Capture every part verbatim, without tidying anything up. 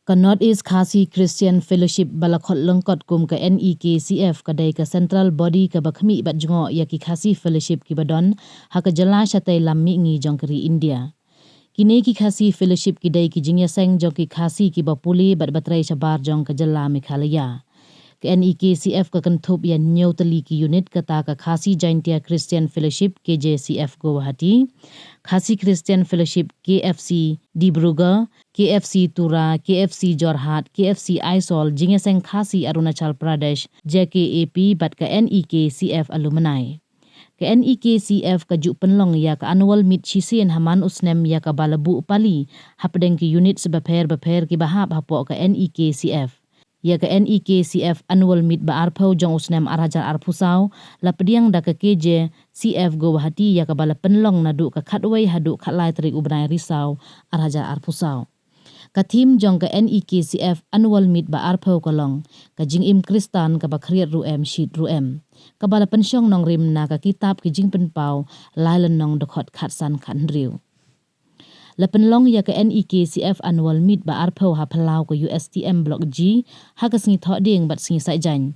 Ka North East Khasi Christian Fellowship ba la khot lyngkot kum ka N E K C F ka dei ka central body kaba khmih bad jngoh ïa ki Khasi Fellowship kiba don ha ka jylla shatei lam mihngi jong ka ri India. Kine ki Khasi Fellowship ki dei ki jingïaseng jong ki Khasi kiba pule bad ba trei shabar jong ka jylla Meghalaya. Ka N E K C F ka kynthup ïa hynñiew tylli ki unit, kata ka Khasi Jaintia Christian Fellowship, K J C F Guwahati, Khasi Christian Fellowship, K F C Dibrugarh, K F C Tura, K F C Jorhat, K F C Aizawl, Jingïaseng Khasi Arunachal Pradesh, J K A P, bad ka N E K C F Alumni. Ka N E K C F ka ju pynlong ïa ka annual meet shisien ha man u snem ïa kaba la buh pali hapdeng ki unit bapher bapher kiba hap hapoh ka N E K C F. Ïa ka N E K C F annual meet ba arphew jong u snem ar hajar arphew saw la pdiang da ka K J C F Guwahati, ïa kaba la pynlong naduh ka khatwei haduh khatlai tarik u bnai Risaw ar hajar arphew saw. Ka theme jong ka N E K C F annual meet ba arphew ka long ka jingim Khristan kaba khriat ruh em shit ruh em, kaba la pynshong nongrim na ka kitab Ki Jingpynpaw lai lynnong dkhot khatsan khathynriew. La pynlong ïa ka N E K C F annual meet ba arphew ha phyllaw ka U S T M Block G ha ka sngi Thohdieng bad sngi Saitjaiñ.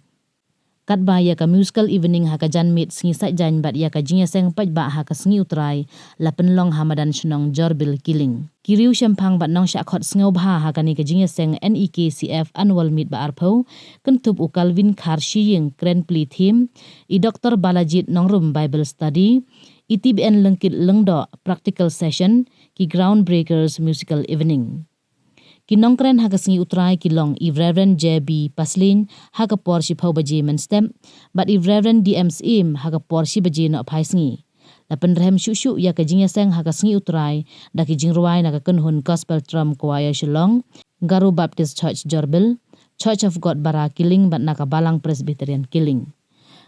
Katba ïa ka musical evening ha ka janmiet sngi Saitjaiñ bad ïa ka jingïaseng paidbah ha ka sngi U Trai la pynlong ha madan shnong Jorbil Killing. Ki riew shemphang bad nongshah khot sngewbha ha kane ka jingïaseng N E K C F annual meet ba arphew kynthup u Calvin Kharshiying, Krenpli theme, i Doktor Balajit Nongrum, Bible study, i T B N Lyngkit Lyngdoh, practical session, ki Groundbreakers musical evening. Ki nongkren ha ka sngi U Trai ki long i Reverend J B Paslin ha ka por shiphew baje mynstep bad i Reverend D M Syiem ha ka por shi baje nohphai sngi. La pynrhem shuh shuh ïa ka jingïaseng ha ka sngi U Trai da ki jingrwai na ka kynhun Gospel Trump Choir Shillong, Garo Baptist Church Jorbil, Church of God Bara Killing bad na ka Balang Presbyterian Killing.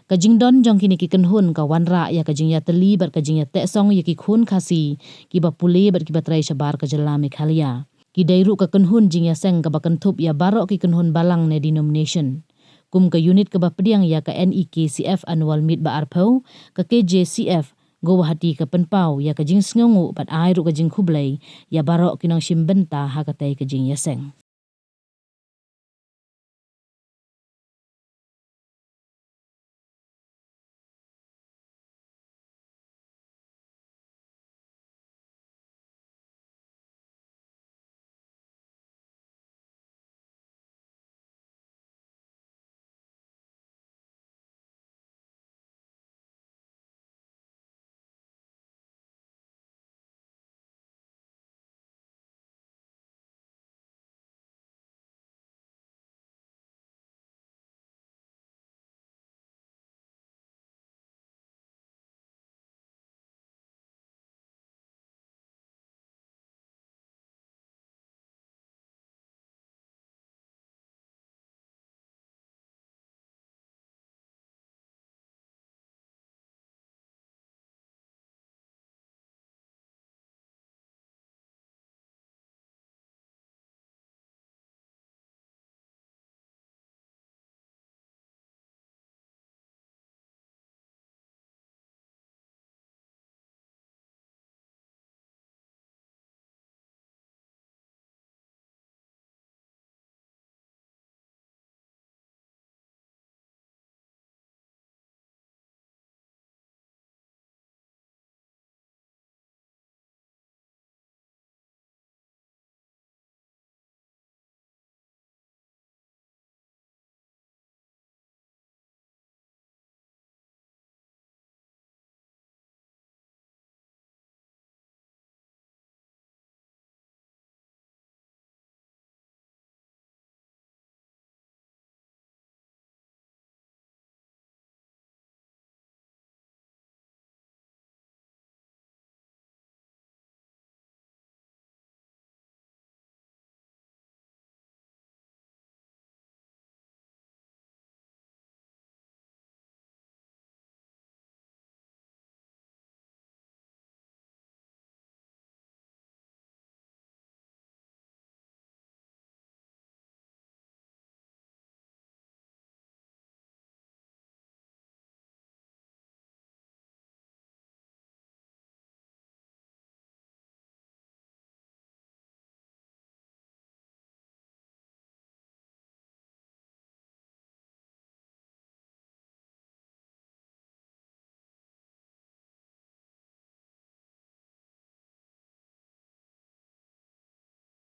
Ka jingdon jong kine ki kynhun ka wanrah ïa ka jingïatylli bad ka jingïatehsong ïa ki khun Khasi kiba pule bad kiba trei shabar ka jylla Meghalaya. Ki dei ruh ka kynhun jingïaseng kaba kynthup ïa baroh ki kynhun balang ne denomination. Kum ka unit kaba pdiang ïa ka N E K C F annual meet ba arphew, ka K J C F Guwahati ka pynpaw ïa ka jingsngewnguh bad ai ruh ka jingkhublei ïa baroh ki nongshim bynta ha katei ka jingïaseng.